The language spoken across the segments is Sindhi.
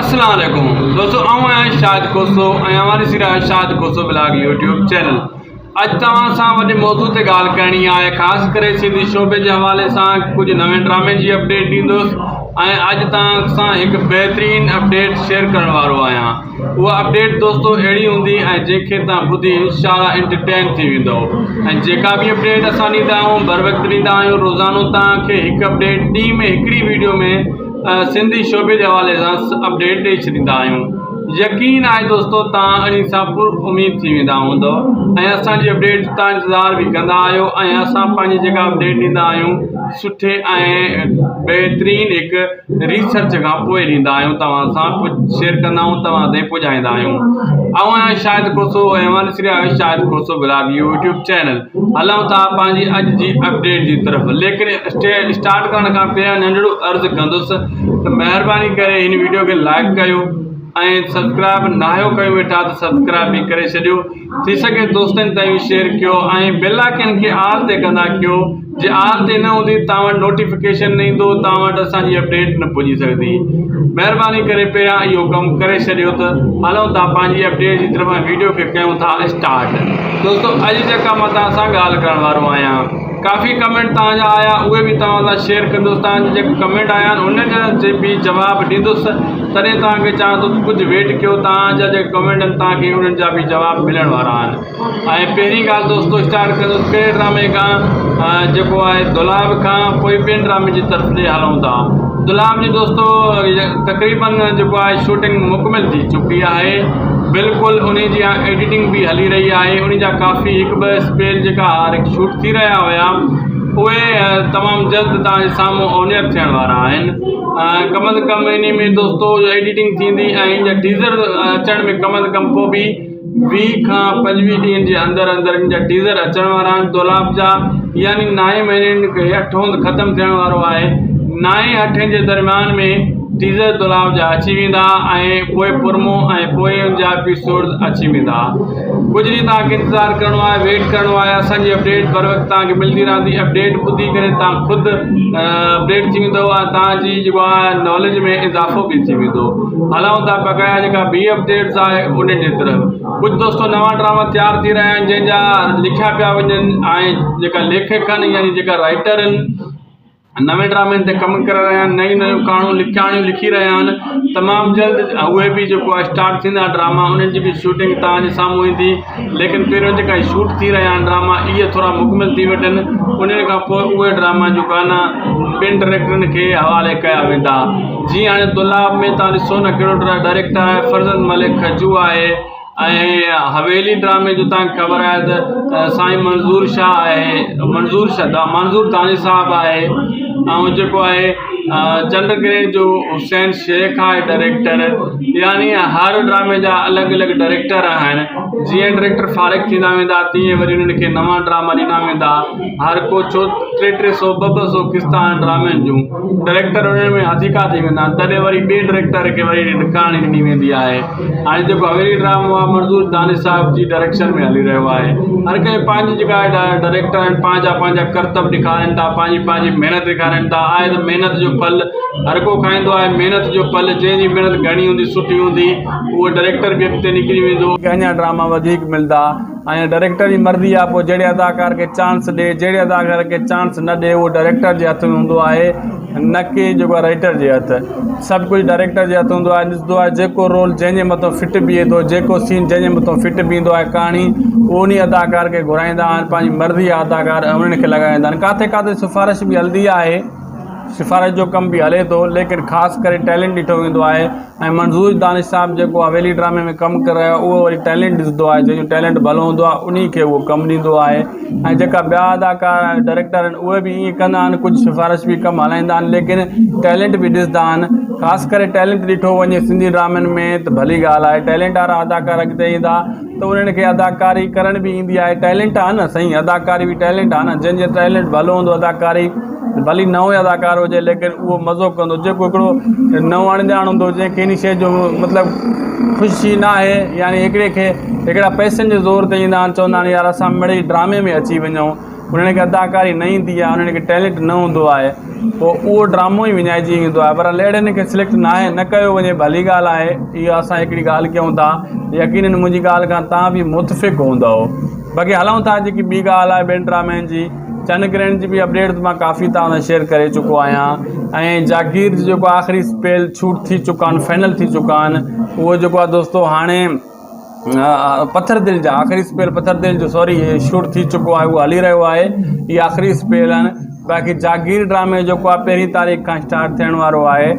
اسلام عليڪم دوستو آئون آهيان شاهد کوسو ۽ اوهان ڏسي رهيا آهيو Shahid Khoso blog YouTube channel اڄ توهان سان وڏي موضوع تي ڳالهه ڪرڻي آهي خاص ڪري سنڌي شعبي جي حوالي سان ڪجهه نوين ڊرامي جي اپڊيٽ ڏيندس ۽ اڄ توهان سان هڪ بهترين اپڊيٽ شيئر ڪرڻ وارو آهيان اها اپڊيٽ دوستو اهڙي هوندي ۽ جنهن کي توهان ٻڌي انشاء الله انٽرٽين ٿي ويندو ۽ جيڪا به اپڊيٽ اسان ڏيندا آهيون بر وقت ڏيندا آهيون روزانو توهان کي هڪ اپڊيٽ ڏينهن ۾ هڪڙي ويڊيو ۾ سنڌي شعبي جي حوالي سان اپڊيٽ ڏئي ڇڏيندا آهيون يقين آهي دوستو توهان انهي سان پر اميد ٿي ويندا هوندو ۽ اسان جي اپڊيٽ جو توهان انتظار به ڪندا آهيو ۽ اسان پنهنجي جيڪا اپڊيٽ ڏيندا آهيون سٺي ۽ بهترين هڪ ريسرچ کان پوء ڏيندا آهيون توهان سان شيئر ڪندا آهيون توهان تائين پڄائيندا آهيون آئون آهيان شاهد کوسو ۽ اوهان ڏسي رهيا آهيو Shahid Khoso blog YouTube channel هلون ٿا پنهنجي اڄ جي اپڊيٽ جي طرف ليڪن اسٽارٽ ڪرڻ کان پهريان ننڍڙو عرض ڪندس ته مهرباني ڪري هن ويڊيو کي لائڪ ڪيو ۽ سبسڪرائب ناهيو ڪيو ويٺا ته سبسڪرائب به ڪري ڇڏيو ٿي سگهي دوستن تائين شيئر ڪيو ۽ بيل آئڪن کي آل تي ڪندا ڪيو جي آل تي نه هوندي توهان وٽ نوٽيفڪيشن نه ايندو توهان وٽ اسان جي اپڊيٽ نه پڄي سگهندي مهرباني ڪري پهريان اهو ڪم ڪري ڇڏيو ته هلون ٿا پنهنجي اپڊيٽ جي طرف ۽ ويڊيو کي ڪيون ٿا اسٽارٽ دوستو اڄ جيڪا مان توهان سان ڳالهه ڪرڻ وارو آهيان ڪافي ڪمينٽ توهان جا آيا اهي به توهان سان شيئر ڪندس توهان جا جيڪا ڪمينٽ آيا آهن ان جا جي به جواب ڏيندس تڏهن توهان کي چوان ٿو ته ڪجهه ويٽ ڪيو توهان جا جيڪا ڪمينٽ آهن توهان کي انهن جا به جواب ملڻ وارا آهن ۽ پهرين ڳالهه دوستو اسٽارٽ ڪندس ڪهڙي ڊرامي کان جيڪو آهي دولاب کان پوء ٻين ڊرامي جي طرف ڏي هلون ٿا دولاب جي دوستو تقريبن جيڪو آهي شوٽنگ مڪمل ٿي چڪي آهي بلڪل ان جي ايڊيٽنگ به هلي رهي آهي ان جا ڪافي هڪ ٻه اسپيل جيڪا شوٽ ٿي رهيا هيا اهي تمام جلد توهان جي سامهون اونيئر ٿيڻ وارا آهن ڪم از ڪم انهي ۾ دوستو ايڊيٽنگ ٿيندي ۽ ان جا ٽيزر اچڻ ۾ ڪم از ڪم پوء به 20 کان 25 ڏينهن جي اندر اندر ان جا ٽيزر اچڻ وارا آهن دولاب جا يعني نائين مهيني کي اٺون ختم ٿيڻ وارو آهي نائين اٺين جي درميان ۾ ٽيزر دولاب جا اچي ويندا ۽ پوء پرمو ۽ پوء ان جا ايپيسوڊ اچي ويندا ڪجهه ڏينهن توهان کي انتظار ڪرڻو آهي ويٽ ڪرڻو آهي اسان جي اپڊيٽ بر وقت توهان کي ملندي رهندي اپڊيٽ ٻڌي ڪري توهان خود اپڊيٽ ٿي ويندو ۽ توهان جي جيڪو آهي ناليج ۾ اضافو به ٿي ويندو هلون ٿا بقايا جيڪا ٻي اپڊيٽس آهي انهن جي طرف ڪجهه دوستو نوان ڊراما تيار ٿي رهيا آهن جنهن جا لکيا پيا وڃن ۽ جيڪا ليکڪ آهن يعني جيڪا رائٽر آهن نوين ڊرامن تي ڪم ڪري رهيا آهن نيون نيون ڪهاڻيون ڪهاڻيون لکي رهيا آهن تمام جلد اهي به جيڪو آهي اسٽارٽ ٿيندا ڊراما انهن جي به شوٽنگ توهان جي سامهون ايندي ليڪن پهريون جيڪا هي شوٽ ٿي رهيا آهن ڊراما اهي ٿورا مڪمل ٿي وٺن انهن کان پوء اهي ڊراما جيڪو آهي نه ٻين ڊائريڪٽرن کي حوالي ڪيا ويندا جيئن هاڻي دولاب ۾ توهان ڏسو نه ڪهڙو ڊائريڪٽر آهي فرزند ملڪ کجو آهي ۽ حويلي ڊرامي جو توهان کي خبر آهي ته سائين منظور شاهه آهي منظور شاهه منظور دانش صاحب آهي ۽ جيڪو آهي چنڊ گرهڻ جو حسين شيخ آهي ڊائريڪٽر يعني هر ڊرامي جا الڳ الڳ ڊائريڪٽر آهن جيئن ڊائريڪٽر فارغ ٿيندا ويندا تيئن وري انهن کي نوان ڊراما ڏنا ويندا هر ڪو ڇو ٽي ٽي سو ٻه ٻه سو قسطا آهن ڊرامن جون ڊائريڪٽر انهن ۾ هٿيڪا ٿي ويندا آهن تڏهن وري ٻئي ڊائريڪٽر کي وري ڪهاڻي ڏني ويندي آهي هاڻي جيڪو حويلي ڊرامو آهي منظور دانش صاحب جي ڊائريڪشن ۾ هلي رهيو آهي هر ڪنهن پنهنجي جيڪا ڊائريڪٽر آهن پنهنجا پنهنجا ڪرتب ڏيکارين ٿا پنهنجي پنهنجي محنت ڏيکارين ٿا آهي ته محنت جو ڦل هر ڪو کائيندو آهي محنت جو ڦل جنهن جي محنت گهڻي هوندي سٺي هوندي اهو ڊائريڪٽر به اڳتي نڪري ويندو. اڃا ڊراما وڌيڪ ملندا. ۽ ڊائريڪٽر جي مرضي آهي پوء جهڙي اداڪار کي چانس ڏي جهڙي اداڪار کي چانس نه ڏي اهو ڊائريڪٽر جي هٿ ۾ هوندو آهي نه ڪي جيڪو آهي رائيٽر جي هٿ سڀ ڪجهه ڊائريڪٽر جي هٿ هوندو آهي ڏسندو آهي جيڪو رول جنهن جي مٿان فٽ بيهي ٿو جيڪو سين جنهن جي مٿان فٽ بيهندو آهي ڪهاڻي اهو انهي اداڪار کي گهرائيندا آهن پنهنجي مرضي جا اداڪار انهن کي لڳائيندا آهن ڪاٿي ڪاٿي سفارش به هلندي آهي سفارش جو ڪم به هلي ٿو ليڪن خاص ڪري ٽيلنٽ ڏٺو ويندو آهي ۽ منظور دانش صاحب جيڪو حويلي ڊرامي ۾ ڪم ڪري رهيو آهي اهو وري ٽيلنٽ ڏسندو آهي جنهن جو ٽيلنٽ ڀلو هوندو آهي انهي کي اهو ڪم ڏيندو آهي ۽ جيڪا ٻيا اداڪار ۽ ڊائريڪٽر آهن اهي به ائين ڪندا آهن ڪجهه سفارش به ڪم هلائيندا آهن ليڪن ٽيلنٽ به ڏسندا آهن خاص ڪري ٽيلنٽ ڏٺو وڃي سنڌي ڊرامن ۾ ته ڀلي ڳالهه آهي ٽيلنٽ وارا اداڪار اڳتي ايندا ته انهن کي اداڪاري ڪرڻ به ايندي آهي ٽيلنٽ آهي نه سائين اداڪاري به ٽيلنٽ آهي نه جنهن جو ٽيلنٽ ڀلو هوندو اداڪاري ڀلي نئون ئي اداڪار هجي ليڪن اهو مزو ڪندو جيڪو هڪڙو نئون اڻڄاڻ هوندو جنهن کي ان شيء جو مطلب خوشي نه آهي يعني هڪڙي کي هڪڙا پئسن جي زور تي ايندا آهن چوندا آهن يار اسان مڙئي ڊرامي ۾ اچي وڃون. انهن کي اداڪاري نه ايندي آهي انهن کي ٽيلنٽ نه هوندو آهي پوء اهو ڊرامو ئي وڃائجي ويندو آهي بهرحال اهڙن کي سليڪٽ ناهي نه ڪيو وڃي ڀلي ڳالهه آهي اها اسان هڪڙي ڳالهه ڪيون ٿا يقينن منهنجي ڳالهه کان تان به متفق هوندؤ باقي هلون ٿا جيڪي ٻي ڳالهه آهي ٻين ڊرامن جي چن گرهڻ جي به اپڊيٽ مان ڪافي توهان سان شيئر ڪري چڪو آهيان ۽ جاگير جو جيڪو آخري اسپيل ڇوٽ ٿي چڪا آهن فائنل ٿي چڪا آهن اهو جيڪو آهي دوستو هاڻي پٿر دل جا آخري اسپيل پٿر دل جو سوري شوٽ ٿي چڪو آهي اهو هلي رهيو آهي اهي آخري اسپيل آهن باقي جاگير ڊرامي جيڪو آهي پهرين تاريخ کان اسٽارٽ ٿيڻ وارو آهي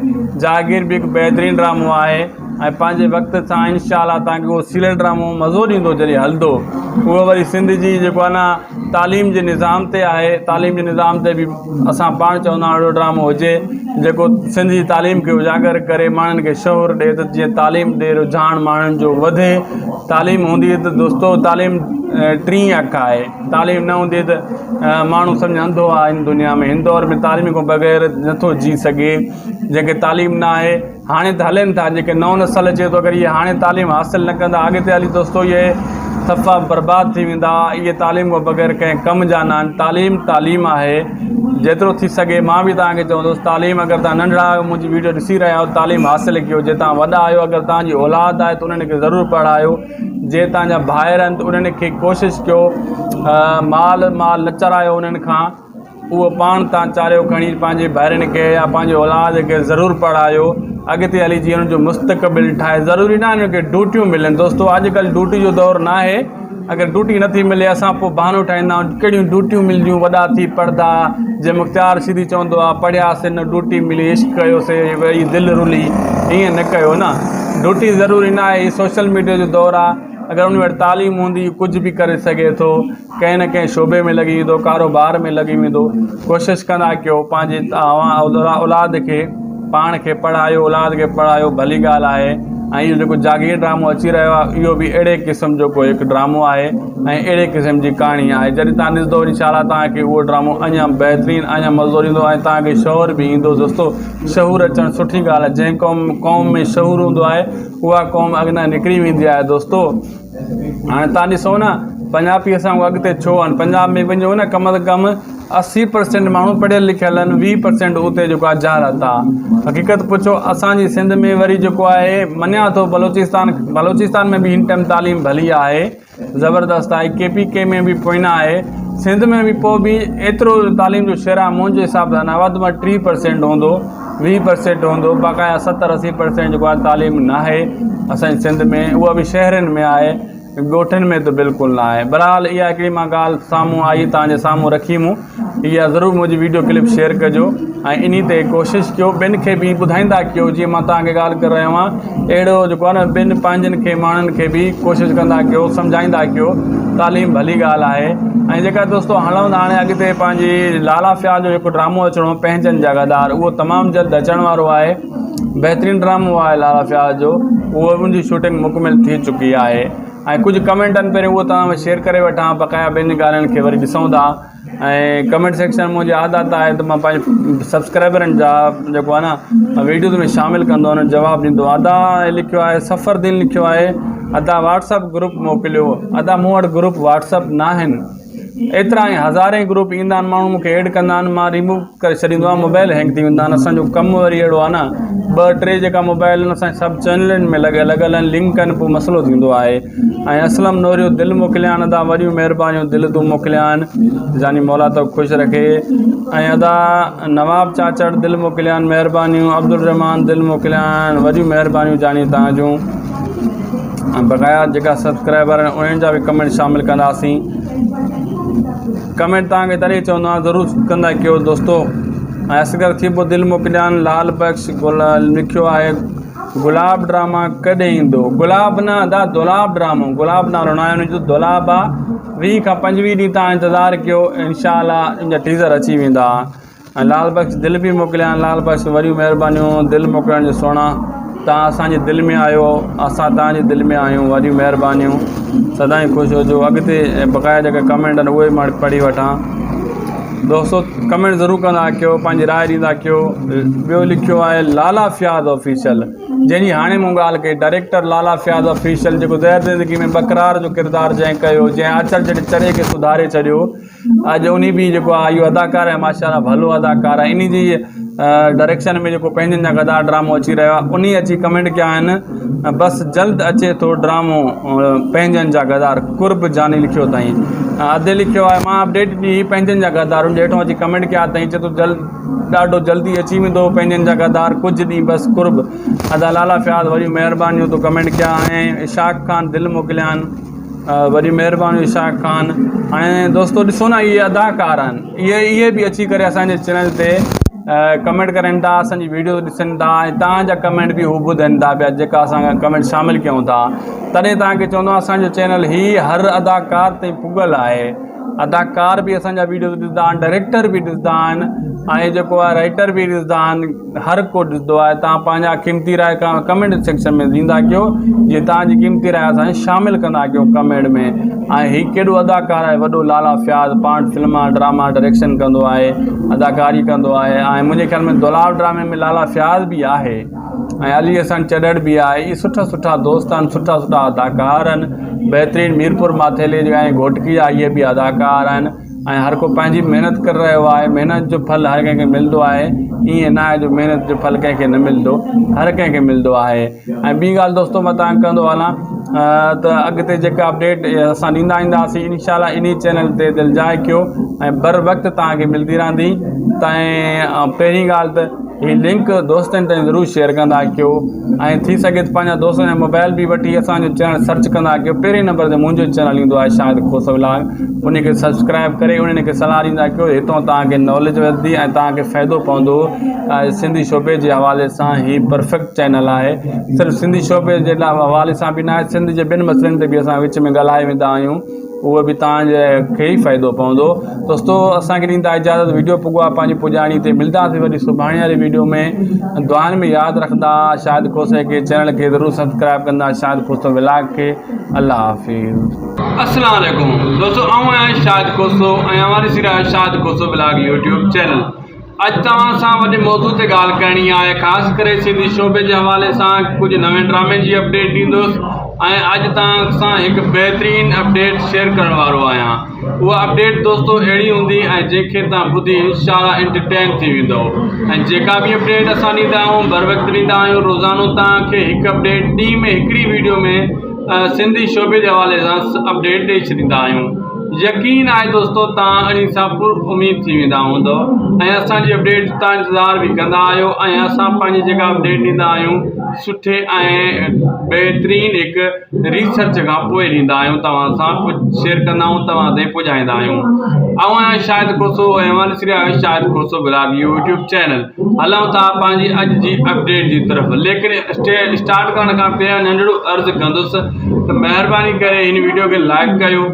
جاگير به هڪ بهترين ڊرامو آهي ۽ پنهنجي وقت سان انشاء الله تان کي اهو سيريل ڊرامو مزو ڏيندو جڏهن هلندو اهو وري سنڌ جي جيڪو آهي نه تعليم جي نظام تي آهي تعليم جي نظام تي به اسان پاڻ چوندا آهيون اهڙو ڊرامو هجي جيڪو سنڌ جي تعليم کي اجاگر ڪري ماڻهن کي شعور ڏي ته جيئن تعليم ڏي رجحان ماڻهن جو وڌي تعليم هوندي ته دوستو تعليم ٽين اک آهي تعليم نه هوندي ته ماڻهو سمجهه انڌو آهي هن دنيا ۾ هن دور ۾ تعليم کان بغير نٿو جي سگهي جنهن کي تعليم نه آهي هاڻي ته هلين ٿا جيڪي نئون نسل اچي ٿو اگر اهي هاڻي تعليم حاصل نه ڪندا اڳتي هلي دوستو اهي صفا برباد ٿي ويندا اهي تعليم کان بغير ڪنهن ڪم جا نه آهن تعليم تعليم آهي جيترو ٿي سگهي مان به توهان کي چوندس تعليم اگر توهان ننڍڙا آهيو منهنجي ويڊيو ڏسي رهيا آهيو تعليم حاصل ڪيو جي توهان وڏا آهيو اگر توهان جي اولاد آهي ته انهن کي ضرور پڙهايو جي توهان جا ڀائر آهن ته انهن کي ڪوشش ڪيو مال مال نه چرايو انهن کان اهو پاڻ تان چاريو کڻي پنهنجي ڀائرن کي يا پنهنجي اولاد کي ضرور پڙهايو اڳتي هلي جيئن انهن جو مستقبل ٺاهي ضروري ناهي انهن کي ڊوٽيون ملن دوستو اڄڪلهه ڊوٽي جو دور ناهي اگر ڊوٽي نٿي ملي اسان پوء بهانو ٺاهيندا آهيون ڪهڙيون ڊوٽيون ملنديون وڏا ٿي پڙهندا جي مختيار سيدي چوندو آهي پڙهياسي نه ڊوٽي ملي عشق ڪيوسي وئي دل رلي ائين نه ڪيو نه ڊوٽي ضروري ناهي هي سوشل ميڊيا جو دور آهي اگر ان وٽ تعليم هوندي ڪجهه به ڪري سگهي ٿو ڪنهن نه ڪنهن شعبي ۾ لڳي ويندو ڪاروبار ۾ لڳي ويندو ڪوشش ڪندا ڪيو پنهنجي اوهان اولاد کي پاڻ کي پڙهايو اولاد کي پڙهايو ڀلي ڳالهه آهي ۽ اهو جيڪو جاگير ڊرامو اچي رهيو آهي اهو به اهڙي قسم جو ڪو هڪ ڊرامو آهي ۽ اهڙي قسم جي ڪهاڻي آهي جڏهن تان ڏسندو انشاء الله توهان کي اهو ڊرامو اڃا بهترين اڃا مزو ڏيندو ۽ توهان کي شعور به ايندو دوستو شعور اچڻ سٺي ڳالهه آهي جنهن قوم قوم ۾ شعور هوندو آهي اها قوم اڳنا نڪري ويندي آهي دوستو هاڻي تان ڏسو نه پنجابي اسان کان اڳتي ڇو آهن پنجاب ۾ وڃو نه ڪم از ڪم 80% ماڻهو پڙهيل لکيل آهن 20% اتي جيڪو آهي جهالت آهي حقيقت پڇو اسانجي سنڌ ۾ وري جيڪو آهي مڃان ٿو بلوچستان بلوچستان ۾ به هن ٽائيم تعليم ڀلي آهي زبردست آهي ڪي پي ڪي ۾ به پوئنا آهي سنڌ ۾ به پوء به ايترو تعليم جو شرح منهنجي حساب سان نه وڌ ۾ 30% هوندو 20% هوندو باقاعده 70 80% جيڪو آهي تعليم ناهي اسان جي سنڌ ۾ اها به شهرن ۾ آهي ڳوٺن ۾ ته بلڪل نه آهي بهرحال اها هڪڙي مان ڳالهه سامهون آئي توهان جي سامهون رکي مون اها ضرور منهنجي ويڊيو ڪلپ شيئر ڪجو ۽ انهي تي ڪوشش ڪيو ٻين کي به ٻڌائيندا ڪيو جيئن مان توهان کي ڳالهه ڪري رهيو آهيان اهڙو جيڪو آهي نه ٻين پنهنجن کي ماڻهن کي به ڪوشش ڪندا ڪيو سمجهائيندا ڪيو تعليم ڀلي ڳالهه آهي ۽ جيڪا دوستو هلون ٿا هاڻي اڳتي پنهنجي لالا فياض جو هڪ ڊرامو اچڻو پنهنجن جا غدار اهو تمام جلد اچڻ وارو آهي بهترين ڊرامو آهي لالا فياض جو اهو ان جي شوٽنگ مڪمل ٿي چڪي آهي ۽ ڪجهه ڪمينٽ آهن پهريون اهو توهان ۾ شيئر ڪري وٺان بقايا ٻين ڳالهين کي وري ڏسون ٿا ۽ ڪمينٽ سيڪشن منهنجي عادت آهي ته مان پنهنجي سبسڪرائبرن جا جيڪو آهي نه ويڊيوز ۾ شامل ڪندو آهيان جواب ڏيندو آهيان ادا لکيو آهي سفر دين لکيو آهي ادا واٽس اپ گروپ موڪليو ادا مون وٽ گروپ واٽس اپ ناهن ايترا ۽ هزارين گروپ ايندا آهن ماڻهو مونکي ايڊ ڪندا آهن مان ريموو ڪري ڇڏيندو آهيان موبائل هينگ ٿي ويندا آهن اسانجو ڪم وري اهڙو آهي نه ٻه ٽي جيڪا موبائل آهن اسان سڀ چينلن ۾ لڳل لڳل آهن لنڪ آهن پوء مسئلو ٿيندو آهي ۽ اسلم نوريو دل موڪليان ادا وڏيون مهربانيون دل تون موڪليان جاني مولا تو خوش رکي ۽ ادا نواب چاچڙ دل موڪليان مهربانيون عبدالرحمان دل موڪليان وڏيون مهربانيون جاني تان جون ۽ بقايا جيڪا سبسڪرائبر آهن انهن جا به ڪمينٽ شامل ڪنداسين ڪمينٽ توهان کي تڏهن چوندو آهيان ضرور ڪندا ڪيو دوستو ۽ اصغر ٿيٻو دل موڪليان لال بخش گل لکيو آهي گلاب ڊراما ڪڏهن ايندو گلاب نه ادا دولاب ڊرامو گلاب نالو نه آهي ان جو دولاب آ 20 کان 25 ڏينهن تان انتظار ڪيو انشاء الله ان جا ٽيزر اچي ويندا ۽ لال بخش دل به موڪليان لال بخش وڏيون مهربانيون دل موڪلڻ جو سهڻا تان اسان جي دل ۾ آهيو اسان تان جي دل ۾ آهيون وڏيون مهربانيون سدائين خوش هجو اڳتي بقايا جيڪا ڪمينٽ آهن اهي مان پڙهي وٺان. دوستو ڪمينٽ ضرور ڪندا ڪيو پنهنجي راء ڏيندا ڪيو ٻيو لکيو آهي لالا فياض آفيشل جنهن جي هاڻي مون ڳالهه ڪئي ڊائريڪٽر لالا فياض آفيشل جيڪو زهر زندگي ۾ ٻڪرار جو ڪردار جنهن ڪيو جنهن اچل جهڙي چري کي سڌاري ڇڏيو اڄ انهي به جيڪو آهي اهو اداڪار آهي ماشاء الله ڀلو اداڪار آهي انهي جي ڊائريڪشن ۾ جيڪو پنهنجن جا غدار ڊرامو اچي رهيو آهي انهي اچي ڪمينٽ ڪيا آهن بس جلد اچي ٿو ڊرامو پنهنجن جا غدار قرب جاني لکيو اٿائين ادي لکيو آهي مان اپڊيٽ ڏني هئي پنهنجن جا غدار ان ڄيٺو اچي ڪمينٽ ڪيا اٿائين چي ٿو جلد ڏاڍو جلدي اچي ويندو پنهنجن جا غدار ڪجهه ڏينهن بس قرب ادا لالا فياض وڏيون مهربانيون تو ڪمينٽ ڪيا ۽ اشاق خان دل موڪليا آهن وڏيون مهربانيون اشاق خان هاڻي دوستو ڏسو نه اهي اداڪار آهن اهي اهي به اچي ڪري اسانجي چينل تي ڪمينٽ ڪرن ٿا اسان جي ويڊيو ڏسن ٿا ۽ توهان جا ڪمينٽ به هو ٻڌن ٿا پيا جيڪا اسان ڪمينٽ شامل ڪيون ٿا تڏهن توهان کي چوندو آهيان اسان جو چينل هي هر اداڪار تائين پڳل آهي اداڪار به اسان جا ويڊيو ڏسندا آهن ڊائريڪٽر به ڏسندا آهن ۽ جيڪو آهي رائٽر به ڏسندا آهن هر ڪو ڏسندو آهي توهان پنهنجا قيمتي راء ڪمينٽ سيڪشن ۾ ڏيندا ڪيو جيئن توهان جي قيمتي راء اسان شامل ڪندا ڪيو ڪمينٽ ۾ ۽ هي ڪيڏو اداڪار آهي وڏو لالا فياض پاڻ فلما ڊراما ڊائريڪشن ڪندو آهي اداڪاري ڪندو آهي ۽ منهنجي خيال ۾ دولاب ڊرامي ۾ لالا فياض به آهي ۽ علي حسن چڏڙ به آهي اهي سٺا سٺا دوست آهن سٺا سٺا اداڪار آهن بهترين ميرپور ماٿيلي جا ۽ گهوٽڪي جا اهي به اداڪار آهن ۽ هر ڪو پنهنجي محنت ڪري رهيو آهي محنت جو ڦل هر ڪنهن کي ملندو آهي ائين نه آهي جو محنت جو ڦل ڪنهن کي نه ملندو هر ڪنهن کي ملندو آهي ۽ ٻي ڳالهه دوستو مان تان ڪندو هلان ته اڳتي جيڪا اپڊيٽ اسان ڏيندا اينداسين انشاء الله انهي چينل تي دلجاء ڪيو ۽ بر وقت توهان کي ملندي رهندي تائين پهرين ڳالهه ته هي لنڪ دوستن تائين ضرور شيئر ڪندا ڪيو ۽ ٿي سگهي ته پنهنجا دوستن جا موبائل به وٺي اسان جو چينل سرچ ڪندا ڪيو پهرين نمبر تي منهنجو چينل ايندو آهي شاهد کوسو ولاگ ان کي سبسڪرائب ڪري انهن کي صلاح ڏيندا ڪيو هتان توهان کي ناليج وڌندي ۽ توهان کي فائدو پوندو سنڌي شعبي جي حوالي سان هي پرفيڪٽ چينل آهي صرف سنڌي شعبي جي حوالي سان به نه آهي سنڌ جي ٻين مسئلن تي به اسان وچ ۾ ڳالهائي ويندا آهيون اهو به توهان جي کي ئي فائدو پوندو دوستو اسان کي ڏيندا اجازت ويڊيو پڳو آ پنهنجي پڄاڻي تي ملداسي وري سڀاڻي واري ويڊيو ۾ دعائن ۾ ياد رکندا شاهد کوسي کي چينل کي ضرور سبسڪرائب ڪندا شاهد کوسو ولاگ کي الله حافظ. السلام عليڪم دوستو آئون آهيان شاهد کوسو ۽ اوهان ڏسي رهيا آهيو Shahid Khoso vlog YouTube channel اڄ توهان سان وڏي موضوع تي ڳالهه ڪرڻي آهي خاص ڪري سنڌي شعبي جي حوالي سان ڪجهه نوين ڊرامي جي اپڊيٽ ڏيندس ۽ اڄ توهان سان هڪ بهترين اپڊيٽ شيئر ڪرڻ وارو آهيان اها اپڊيٽ دوستو اهڙي هوندي ۽ جنهن کي توهان ٻڌي انشاء الله انٽرٽين ٿي ويندو ۽ جيڪا به اپڊيٽ اسان ڏيندا آهيون بر وقت ڏيندا آهيون روزانو توهان کي هڪ اپڊيٽ ڏينهن ۾ هڪڙي ويڊيو ۾ سنڌي شعبي جي حوالي سان اپڊيٽ ڏئي ڇڏيندا آهيون يقين آهي دوستو توهان انهي سان پر اميد ٿي ويندا هوندو ۽ اسان جي اپڊيٽ تان انتظار به ڪندا آهيو ۽ اسان پنهنجي جيڪا اپڊيٽ ڏيندا آهيون سٺي ۽ بهترين هڪ ريسرچ کان پوء ڏيندا آهيون توهان سان شيئر ڪندا آهيون توهان تائين پڄائيندا آهيون آئون آهيان شاهد کوسو ۽ اوهان ڏسي رهيا آهيو Shahid Khoso blog YouTube channel هلون ٿا پنهنجي اڄ جي اپڊيٽ جي طرف ليڪن اسٽارٽ ڪرڻ کان پهريان ننڍڙو عرض ڪندس ته مهرباني ڪري هن ويڊيو کي لائڪ ڪيو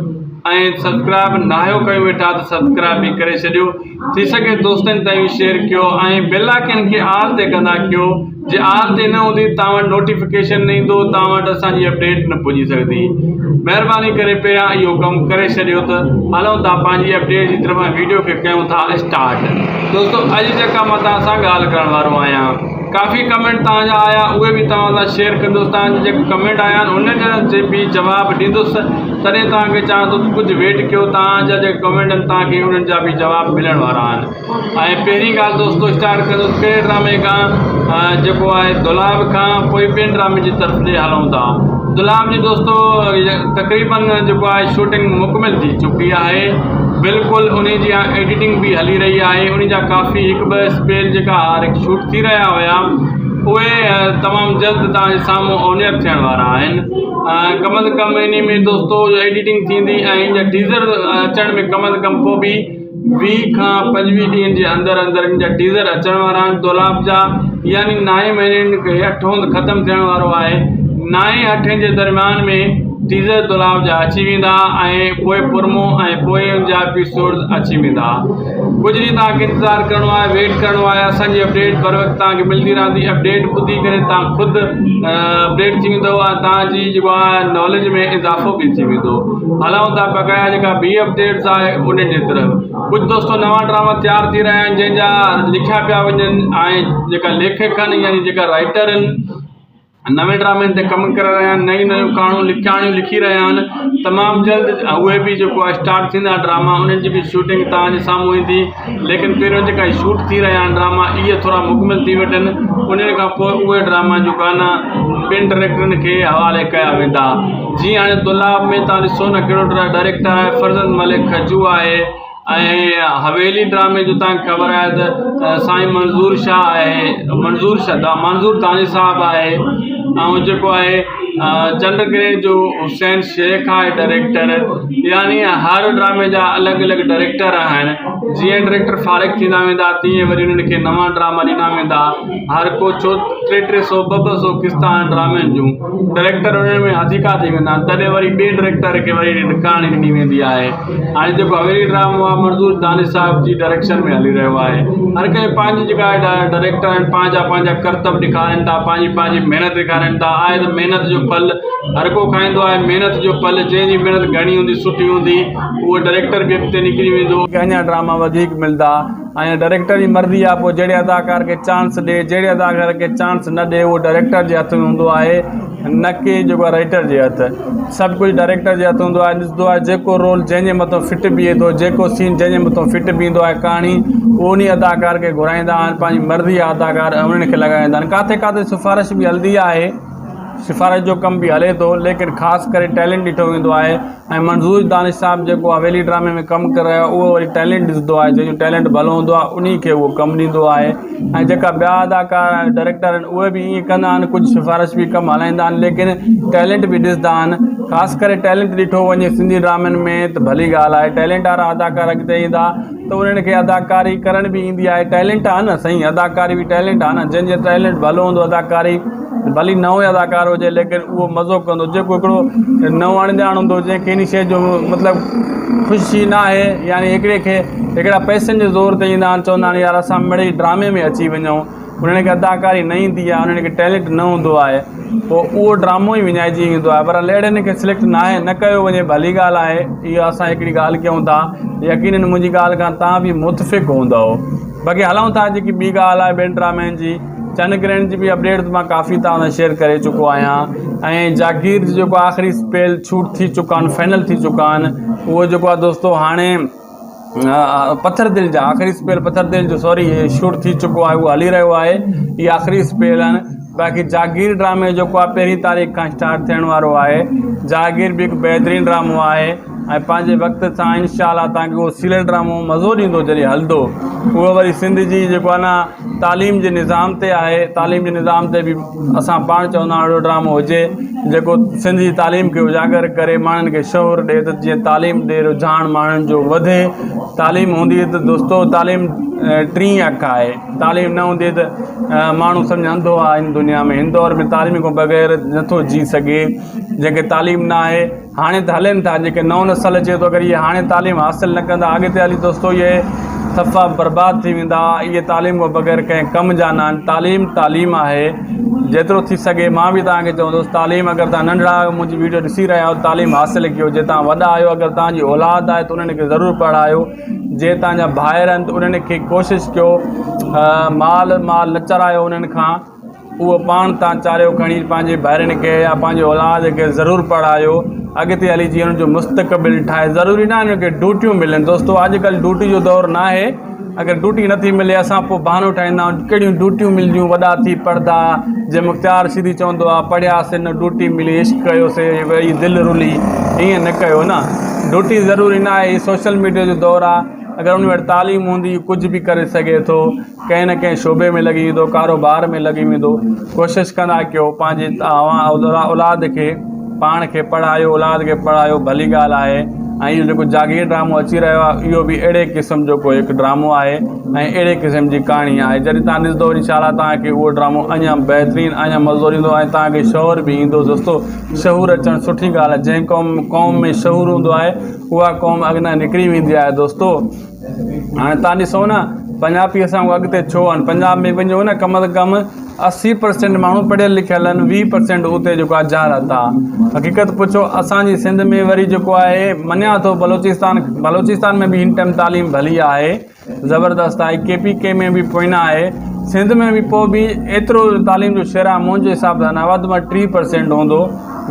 ۽ سبسڪرائب ناهيو ڪيو ويٺا ته سبسڪرائب به ڪري ڇڏيو ٿي سگهي دوستن تائين شيئر ڪيو ۽ بيل آئڪن کي آل تي ڪندا ڪيو جي آل تي نه هوندي توهان وٽ نوٽيفڪيشن نه ايندو توهان وٽ اسان جي اپڊيٽ نه پڄي سگهندي مهرباني ڪري پهريان اهو ڪم ڪري ڇڏيو ته هلون ٿا پنهنجي اپڊيٽ جي طرف ويڊيو کي ڪيون ٿا اسٽارٽ دوستو اڄ جيڪا مان توهان سان ڳالهه ڪرڻ وارو آهيان ڪافي ڪمينٽ توهان جا آيا اهي به توهان سان شيئر ڪندس توهان جا جيڪي ڪمينٽ آيا آهن انهن جا جي به جواب ڏيندس تڏهن توهان کي چوان ٿو ته ڪجهه ويٽ ڪيو توهان جا جيڪي ڪمينٽ آهن توهان کي انهن جا به جواب ملڻ وارا آهن ۽ پهرين ڳالهه دوستو اسٽارٽ ڪندس ڪهڙي ڊرامي کان جيڪو آهي دولاب کان پوء ٻين ڊرامي جي طرف ڏي هلون ٿا دولاب جي دوستو تقريبن جيڪو آهي شوٽنگ مڪمل ٿي چڪي آهي بلڪل انهي جي ايڊيٽنگ به هلي رهي آهي انهي جا ڪافي هڪ ٻه اسپيل جيڪا شوٽ ٿي رهيا هيا اهي تمام جلد توهان جي سامهون اونيئر ٿيڻ وارا آهن ڪم از ڪم انهي ۾ دوستو ايڊيٽنگ ٿيندي ۽ ان جا ٽيزر اچڻ ۾ ڪم از ڪم پوء به 20 کان 25 ڏينهن جي اندر اندر ان جا ٽيزر اچڻ وارا آهن دولاب جا يعني نائين مهيني کي اٺون ختم ٿيڻ وارو آهي نائين اٺين جي درميان ۾ ٽيزر دولاب جا اچي ويندا ۽ پوء پرمو ۽ پوء ان جا ايپيسوڊز اچي ويندا. ڪجهه ڏينهن توهان کي انتظار ڪرڻو آهي ويٽ ڪرڻو آهي اسان جي اپڊيٽ بر وقت توهان کي ملندي رهندي اپڊيٽ ٻڌي ڪري توهان خود اپڊيٽ ٿي ويندو ۽ توهان جي جيڪو آهي ناليج ۾ اضافو به ٿي ويندو. هلون ٿا بقايا جيڪا ٻي اپڊيٽس آهي انهن جي طرف ڪجهه دوستو نوان ڊراما تيار ٿي رهيا آهن جنهن جا لکيا پيا وڃن ۽ جيڪا ليکڪ آهن يعني جيڪا رائٽر آهن نوين ڊرامن تي ڪم ڪري رهيا آهن نيون نيون ڪهاڻيون ڪهاڻيون لکي رهيا آهن تمام جلد اهي به جيڪو آهي اسٽارٽ ٿيندا ڊراما انهن جي به شوٽنگ توهان جي سامهون ايندي ليڪن پهريون جيڪا شوٽ ٿي رهيا آهن ڊراما اهي ٿورا مڪمل ٿي وٺن انهن کان پوء اهي ڊراما جيڪو آهي نه ٻين ڊائريڪٽرن کي حوالي ڪيا ويندا جيئن هاڻي دولاب ۾ توهان ڏسو نه ڪهڙو ڊائريڪٽر آهي فرزند ملڪ کجو آهي ۽ حويلي ڊرامي جو توهان کي خبر آهي ته سائين منظور شاهه آهي منظور شاهه منظور دانش صاحب آهي ۽ جيڪو آهي چنڊ گرهڻ جو حسين شيخ آهي ڊائريڪٽر يعني هر ڊرامي جا الڳ الڳ ڊائريڪٽر آهن جيئن ڊائريڪٽر فارغ ٿيندا ويندا تيئن وري انهن کي نوان ڊراما ڏنا ويندا هر ڪو ڇو ٽي ٽي سو ٻه ٻه سو قسطا آهن ڊرامن جون ڊائريڪٽر انهن ۾ هٿيڪا ٿي ويندا آهن تڏهن وري ٻئي ڊائريڪٽر کي وري ڪهاڻي ڏني ويندي آهي هاڻي جيڪو حويلي ڊرامو آهي منظور دانش صاحب جي ڊائريڪشن ۾ هلي رهيو آهي هر ڪنهن پنهنجي جيڪا ڊائريڪٽر آهن پنهنجا پنهنجا ڪرتب ڏيکارين ٿا پنهنجي پنهنجي محنت ڏيکارين ٿا آهي ته محنت جو ڦل هر ڪو کائيندو آهي محنت جو ڦل جنهن جي محنت گهڻي هوندي سٺي هوندي اهو ڊائريڪٽر به اڳتي نڪري ويندو. اڃا ڊراما وڌيڪ ملندا. ۽ ڊائريڪٽر جي مرضي آهي پوء جهڙي اداڪار کي چانس ڏي جهڙي اداڪار کي چانس نه ڏي اهو ڊائريڪٽر جي هٿ ۾ هوندو آهي نه ڪي جيڪو آهي رائيٽر جي هٿ سڀ ڪجهه ڊائريڪٽر جي هٿ هوندو آهي ڏسندو آهي جيڪو رول جنهن جي مٿان فٽ بيهي ٿو جيڪو سين جنهن جي مٿان فٽ بيهندو آهي ڪهاڻي اهو انهي اداڪار کي گهرائيندا آهن پنهنجي مرضي جا اداڪار انهن کي لڳائيندا آهن ڪاٿي ڪاٿي سفارش به هلندي آهي سفارش جو ڪم به هلي ٿو ليڪن خاص ڪري ٽيلنٽ ڏٺو ويندو آهي ۽ منظور دانش صاحب جيڪو حويلي ڊرامي ۾ ڪم ڪري رهيو آهي اهو وري ٽيلنٽ ڏسندو آهي جنهن جو ٽيلنٽ ڀلو هوندو آهي انهي کي اهو ڪم ڏيندو آهي ۽ جيڪا ٻيا اداڪار ۽ ڊائريڪٽر آهن اهي به ائين ڪندا آهن ڪجهه سفارش به ڪم هلائيندا آهن ليڪن ٽيلنٽ به ڏسندا آهن خاص ڪري ٽيلنٽ ڏٺو وڃي سنڌي ڊرامن ۾ ته ڀلي ڳالهه آهي ٽيلنٽ وارا اداڪار اڳتي ايندا ته انهن کي اداڪاري ڪرڻ به ايندي آهي ٽيلنٽ آهي نه سائين اداڪاري به ٽيلنٽ آهي نه جنهن جو ٽيلنٽ ڀلو هوندو اداڪاري ڀلي نئون اداڪار هجي ليڪن اهو مزو ڪندو جيڪو هڪڙو نئون اڻڄاڻ هوندو جنهن کي ان شيء جو مطلب خوشي نه آهي يعني هڪڙي کي هڪڙا پئسن جي زور تي ايندا آهن چوندا آهن يار اسان مڙئي ڊرامي ۾ اچي وڃون انهن کي اداڪاري نه ايندي آهي انهن کي ٽيلنٽ نه هوندو آهي پوء اهو ڊرامو ئي وڃائجي ويندو آهي پر اهڙن کي سليڪٽ ناهي نه ڪيو وڃي ڀلي ڳالهه آهي اها اسان هڪڙي ڳالهه ڪيون ٿا يقينن منهنجي ڳالهه کان توهان به متفق هوندؤ باقي هلون ٿا جيڪي ٻي ڳالهه آهي ٻين ڊرامن جي چند گرهڻ جي به اپڊيٽ مان ڪافي توهان سان شيئر ڪري چڪو آهيان ۽ جاگير جو جيڪو آخري اسپيل ڇوٽ ٿي چڪا آهن فائنل ٿي چڪا آهن اهو جيڪو آهي دوستو هاڻي پٿر دل جا آخري اسپيل پٿر دل جو سوري شوٽ ٿي چڪو آهي اهو هلي رهيو آهي اهي آخري اسپيل آهن باقي جاگير ڊرامي جيڪو آهي پهرين تاريخ کان اسٽارٽ ٿيڻ وارو آهي جاگير به هڪ بهترين ڊرامو آهي ۽ پنهنجي وقت سان انشاء الله تان کي اهو سيريل ڊرامو مزو ڏيندو جڏهن هلندو اهو وري سنڌ جي جيڪو آهي نه تعليم جي نظام تي آهي تعليم جي نظام تي به اسان پاڻ چوندا آهيون اهڙو ڊرامو هجي جيڪو سنڌ جي تعليم کي اجاگر ڪري ماڻهن کي شعور ڏي ته جيئن تعليم ڏي رجحان ماڻهن جو وڌي تعليم هوندي ته دوستو تعليم ٽين اک آهي تعليم نه هوندي ته ماڻهو سمجهه انڌو آهي هن دنيا ۾ هن دور ۾ تعليم کان بغير نٿو جي سگهي جنهن کي تعليم نه آهي هاڻي ته هلن ٿا جيڪي نئون نسل اچي ٿو اگر اهي هاڻي تعليم حاصل نه ڪندا اڳتي هلي دوستو اهي صفا برباد ٿي ويندا اهي تعليم کان بغير ڪنهن ڪم جا نه آهن تعليم تعليم آهي جيترو ٿي سگهي مان به توهان کي چوندس تعليم اگر توهان ننڍڙا آهيو منهنجي ويڊيو ڏسي رهيا آهيو تعليم حاصل ڪيو جي توهان وڏا آهيو اگر توهان جي اولاد آهي ته انهن کي ضرور پڙهايو جي توهان جا ڀائر آهن ته انهن کي ڪوشش ڪيو مال مال نه چرايو انهن کان اهو پاڻ تان چاريو کڻي پنهنجي ڀائرن کي يا پنهنجي اولاد کي ضرور پڙهايو اڳتي هلي جيئن انهن جو مستقبل ٺاهي ضروري ناهي انهن کي ڊوٽيون ملن دوستو اڄڪلهه ڊوٽي جو دور ناهي اگر ڊوٽي نٿي ملي اسان پوء بهانو ٺاهيندا آهيون ڪهڙيون ڊوٽيون ملنديون وڏا ٿي پڙهندا جي مختيار سيدي چوندو آهي پڙهياسي نه ڊوٽي ملي عشق ڪيوسي وئي دل رلي ائين نه ڪيو نه ڊوٽي ضروري ناهي هي سوشل ميڊيا جو دور آهي اگر ان وٽ تعليم هوندي ڪجهه به ڪري سگهي ٿو ڪنهن نه ڪنهن شعبي ۾ لڳي ويندو ڪاروبار ۾ لڳي ويندو ڪوشش ڪندا ڪيو پنهنجي اوهان اولاد کي پاڻ کي پڙهايو اولاد کي پڙهايو ڀلي ڳالهه آهي ۽ اهو جيڪو جاگير ڊرامو اچي رهيو آهي اهو به اهڙي قسم جو ڪو هڪ ڊرامو آهي ۽ اهڙي قسم جي ڪهاڻي آهي جڏهن تان ڏسندو انشاء الله تان کي اهو ڊرامو اڃا بهترين اڃا مزو ڏيندو ۽ تان کي شعور به ايندو دوستو شعور اچڻ سٺي ڳالهه آهي جنهن قوم قوم ۾ شعور هوندو آهي اها قوم اڳنا نڪري ويندي آهي دوستو هاڻي تان ڏسو نه پنجابي اسان کان اڳتي ڇو آهن پنجاب ۾ وڃو نه ڪم از ڪم 80% ماڻهو پڙهيل لکيل آهن 20% اتي جيڪو آهي جهالت آهي حقيقت پڇو اسانجي سنڌ ۾ وري جيڪو آهي مڃان ٿو بلوچستان بلوچستان ۾ به هن ٽائيم تعليم ڀلي آهي زبردست آهي ڪي پي ڪي ۾ به پوئنا آهي سنڌ ۾ به پوء به ايترو تعليم جو شرح منهنجي حساب سان نه وڌ ۾ 30% هوندو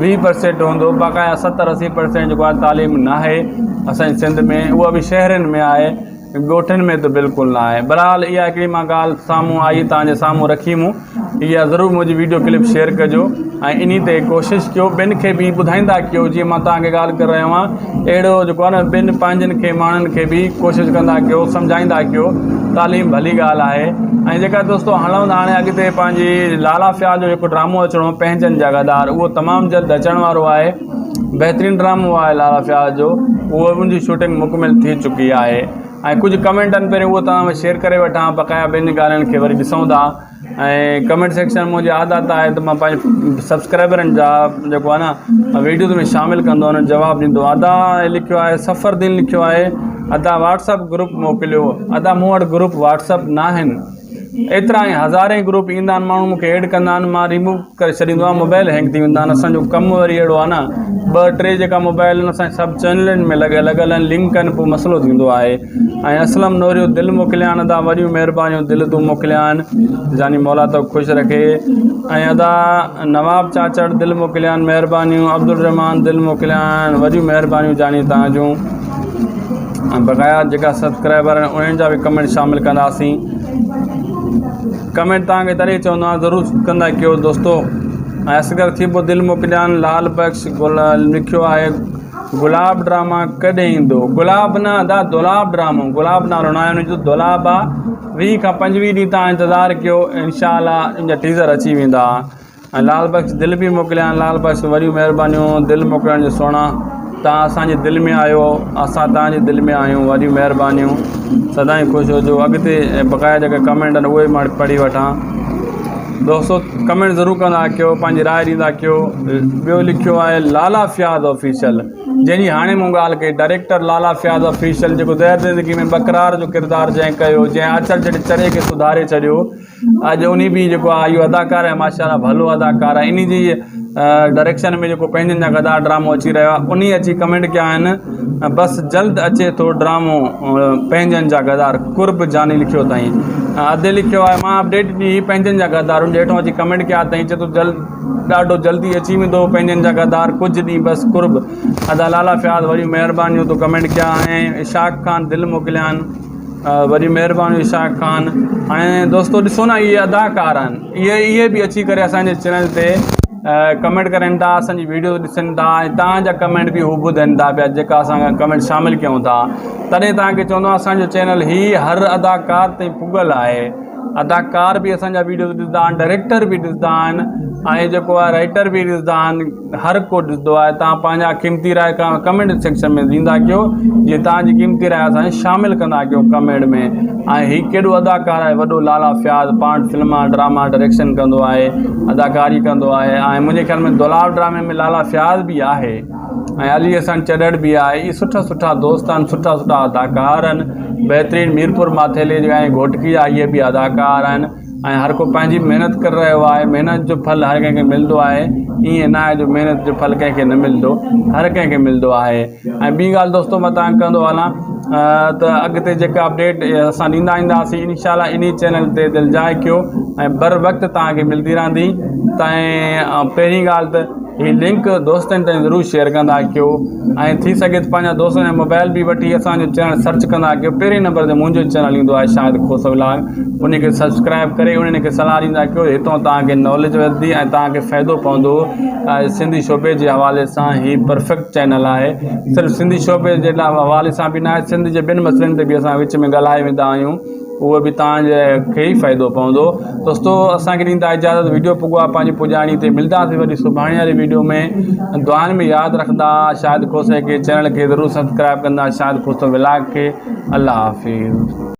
20% هوندو باقاعده 70 80% جيڪو آهي تعليم ناهي اسانجي سنڌ ۾ اها به شهرن ۾ آهي ڳوٺن ۾ ته بلڪل نه آهي. بھرحال اها هڪڙي مان ڳالهه سامهون آئي توهان جي سامهون رکي مون اها ضرور منهنجي ويڊيو ڪلپ شيئر ڪجو ۽ انهي تي ڪوشش ڪيو ٻين کي به ٻڌائيندا ڪيو جيئن مان توهان کي ڳالهه ڪري رهيو آهيان اهڙو جيڪو آهي نه ٻين پنهنجن کي ماڻهن کي به ڪوشش ڪندا ڪيو سمجهائيندا ڪيو تعليم ڀلي ڳالهه آهي ۽ جيڪا دوستو هلون ٿا هاڻي اڳتي پنهنجي لالا فياض جو هڪ ڊرامو اچڻو پنهنجن جا غدار اهو تمام جلد اچڻ وارو آهي بهترين ڊرامو آهي لالا فياض جو اهو ان جي شوٽنگ مڪمل ٿي چڪي آهي ۽ ڪجهه ڪمينٽ آهن پهريون اهو توهان ۾ شيئر ڪري وٺان بقايا ٻين ڳالهين کي وري ڏسون ٿا ۽ ڪمينٽ سيڪشن منهنجي عادت آهي ته مان پنهنجي سبسڪرائبرن جا جيڪو آهي نه ويڊيوز ۾ شامل ڪندو آهيان جواب ڏيندو آهيان ادا لکيو آهي سفر دين لکيو آهي ادا واٽس اپ گروپ موڪليو ادا مون وٽ گروپ واٽس اپ ناهن ايترا ۽ هزارين گروپ ايندا آهن ماڻهو مونکي ايڊ ڪندا آهن مان ريموو ڪري ڇڏيندو آهيان موبائل هينگ ٿي ويندا آهن اسانجو ڪم وري اهڙو آهي نه ٻه ٽي جيڪا موبائل آهن اسان سڀ چينلن ۾ لڳل لڳل آهن لنڪ آهن پوء مسئلو ٿيندو آهي ۽ اسلم نوريو دل موڪليان ادا وڏيون مهربانيون دل تون موڪليان جاني مولا تو خوش رکي ۽ ادا نواب چاچڙ دل موڪليان مهربانيون عبدالرحمان دل موڪليان وڏيون مهربانيون جاني تان جون ۽ بقايا جيڪا سبسڪرائبر آهن انهن جا به ڪمينٽ شامل ڪنداسين ڪمينٽ توهان کي تڏهن چوندو آهيان ضرور ڪندا ڪيو دوستو ۽ اصغر ٿيٻو دل موڪليان لال بخش گل لکيو آهي گلاب ڊراما ڪڏهن ايندو گلاب نه ادا دولاب ڊرامو گلاب نالو نه آهي ان جو دولاب آ ويهه کان پنجويهه ڏينهن تان انتظار ڪيو انشاء الله ان جا ٽيزر اچي ويندا ۽ لال بخش دل به موڪليان لال بخش وڏيون مهربانيون دل موڪلڻ جو سهڻا تان اسان جي دل ۾ آهيو اسان تان جي دل ۾ آهيون وڏيون مهربانيون سدائين خوش هجو اڳتي بقايا جيڪا ڪمينٽ آهن اهي مان پڙهي وٺان دوستو ڪمينٽ ضرور ڪندا ڪيو پنهنجي راء ڏيندا ڪيو ٻيو لکيو آهي لالا فياض آفيشل جنهن جي هاڻي مون ڳالهه ڪئي ڊائريڪٽر لالا فياض آفيشل جيڪو زهر زندگي ۾ ٻڪرار جو ڪردار جنهن ڪيو جنهن اچل جهڙي چري کي سڌاري ڇڏيو اڄ انهي به جيڪو آهي اهو اداڪار آهي ماشاء الله ڀلو اداڪار آهي انهي جي ڊائريڪشن ۾ جيڪو پنهنجن جا غدار ڊرامو اچي رهيو آهي انهي اچي ڪمينٽ ڪيا آهن بس جلد اچي ٿو ڊرامو پنهنجن جا غدار قرب جاني لکيو اٿائين ادي لکيو آهي مان اپڊيٽ ڏني هئي پنهنجن جا غدار ان جي هيٺون اچي ڪمينٽ ڪيا اٿائين چي ٿو جلد ڏاڍو جلدي اچي ويندو پنهنجن جا غدار ڪجهه ڏينهن بس قرب ادا لالا فياض وڏيون مهربانيون تو ڪمينٽ ڪيا ۽ اشاق خان دل موڪليا آهن وڏي مهرباني اشاق خان هاڻي دوستو ڏسو نه اهي اداڪار آهن اهي اهي به اچي ڪري اسانجي چينل تي ڪمينٽ ڪرن ٿا اسانجي ويڊيو ڏسن ٿا ۽ تان جا ڪمينٽ به هو ٻڌن ٿا پيا جيڪا اسان ڪمينٽ شامل ڪيون ٿا تڏهن تان کي چوندو آهيان اسانجو چينل هي هر اداڪار تائين پڳل آهي اداڪار به اسان جا ويڊيوز ڏسندا آهن ڊائريڪٽر به ڏسندا آهن ۽ جيڪو آهي رائيٽر به ڏسندا آهن هر ڪو ڏسندو آهي تان پنهنجا قيمتي راء ڪمينٽ سيڪشن ۾ ڏيندا ڪيو جي تان جي قيمتي راء اسان شامل ڪندا ڪيو ڪمينٽ ۾ ۽ هي ڪيڏو اداڪار آهي وڏو لالا فياض پاڻ فلما ڊراما ڊائريڪشن ڪندو آهي اداڪاري ڪندو آهي ۽ منهنجي خيال ۾ دولاب ڊرامي ۾ لالا فياض به آهي ۽ علي حسن چڏڙ به آهي اهي سٺا سٺا دوست آهن سٺا سٺا اداڪار آهن بهترين ميرپور ماٿيلي جا ۽ گهوٽڪي جا اهي به اداڪار آهن ۽ هر ڪو پنهنجي محنت ڪري رهيو آهي محنت جو ڦل هر ڪنهن کي ملندو آهي ائين نه آهي جو محنت جو ڦل ڪنهن کي نه ملندو هر ڪنهن کي ملندو آهي ۽ ٻي ڳالهه دوستو مان تان ڪندو هلان ته اڳتي جيڪا اپڊيٽ اسان ڏيندا اينداسين انشاء الله انهي چينل تي دلجاء ڪيو ۽ بر وقت تان کي ملندي رهندي تائين پهرين ڳالهه ته هي لنڪ دوستن تائين ضرور شيئر ڪندا ڪيو ۽ ٿي سگهي ته پنهنجا دوستن جا موبائل به وٺي اسان جو چينل سرچ ڪندا ڪيو پهرين نمبر تي منهنجو چينل ايندو آهي شاهد کوسو ولاگ ان کي سبسڪرائب ڪري انهن کي صلاح ڏيندا ڪيو هتان توهان کي ناليج وڌندي ۽ توهان کي فائدو پوندو سنڌي شعبي جي حوالي سان هي پرفيڪٽ چينل آهي صرف سنڌي شعبي جي حوالي سان به نه آهي سنڌ جي ٻين مسئلن تي به اسان وچ ۾ ڳالهائي ويندا آهيون. اهو به توهان جي کي ئي فائدو پوندو دوستو اسان کي ڏيندا اجازت ويڊيو پڳو آهي پنهنجي پڄاڻي تي ملداسي وري سڀاڻي واري ويڊيو ۾ دعائن ۾ ياد رکندا شاهد کوسي کي چينل کي ضرور سبسڪرائب ڪندا شاهد کوسو ولاگ کي الله حافظ.